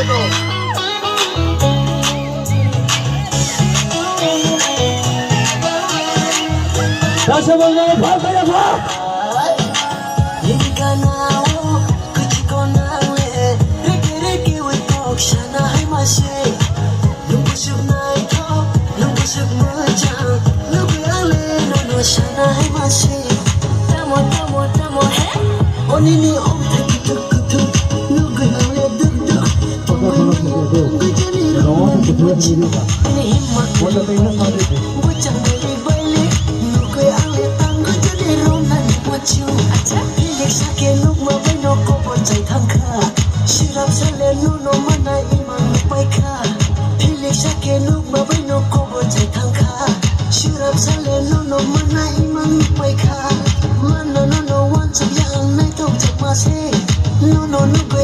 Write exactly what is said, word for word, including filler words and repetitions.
Rasa bolna pha kaya pha. Hingkana o kuchiko nang le, reke reke wi kok sana hai masi. Nung busuk naithok, nung busuk mojang, nugwi ang le nono sana hai masi. Tamo, tamo, tamo, he? Onini ong thai kuthuk kuthuk, nugwi ang le duk duk. Tongwi maya, tongwi jani rong nani mochi. Ani himma kiri baile, bujang baile baile, nugwi ang le tangwi jani rong nani mochi. Acha, pilik sake nukma baino kobor chai thangkha. Sirap sale nono mana imang nukpaikha. Pilik sake nukma baino kobor chai thangkha. Sirap sale nono mana imang nukpaikha. Mano nono wansuk yang naithok jakma se. Nono nugwi